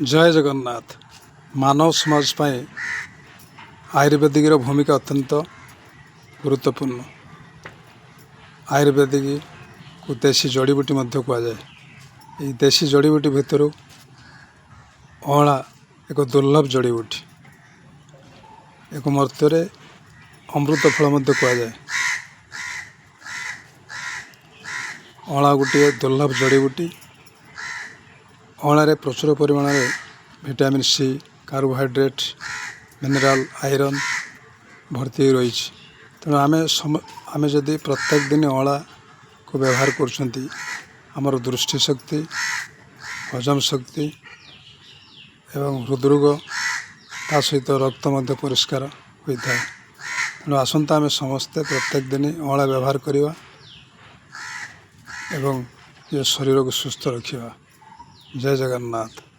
ଜୟ ଜଗନ୍ନାଥ। ମାନବ ସମାଜ ପାଇଁ ଆୟୁର୍ବେଦିକର ଭୂମିକା ଅତ୍ୟନ୍ତ ଗୁରୁତ୍ୱପୂର୍ଣ୍ଣ। ଆୟୁର୍ବେଦିକକୁ ଦେଶୀ ଜଡ଼ିବୁଟି ମଧ୍ୟ କୁହାଯାଏ। ଏହି ଦେଶୀ ଜଡ଼ିବୁଟି ଭିତରୁ ଅଁଳା ଏକ ଦୁର୍ଲଭ ଜଡ଼ିବୁଟି। ଏକ ମର୍ତ୍ତ୍ୟରେ ଅମୃତ ଫଳ ମଧ୍ୟ କୁହାଯାଏ। ଅଁଳା ଗୋଟିଏ ଦୁର୍ଲଭ ଜଡ଼ିବୁଟି। ଅଁଳାରେ ପ୍ରଚୁର ପରିମାଣରେ vitamin C, carbohydrate, mineral, iron ଭର୍ତ୍ତି ହୋଇ ରହିଛି। ତେଣୁ ଆମେ ଯଦି ପ୍ରତ୍ୟେକ ଦିନ ଅଁଳାକୁ ବ୍ୟବହାର କରୁଛନ୍ତି, ଆମର ଦୃଷ୍ଟି ଶକ୍ତି, ହଜମ ଶକ୍ତି ଏବଂ ହୃଦରୋଗ, ତା ସହିତ ରକ୍ତ ମଧ୍ୟ ପରିଷ୍କାର ହୋଇଥାଏ। ତେଣୁ ଆସନ୍ତୁ ଆମେ ସମସ୍ତେ ପ୍ରତ୍ୟେକ ଦିନ ଅଁଳା ବ୍ୟବହାର କରିବା ଏବଂ ନିଜ ଶରୀରକୁ ସୁସ୍ଥ ରଖିବା। ଜୟ ଜଗନ୍ନାଥ।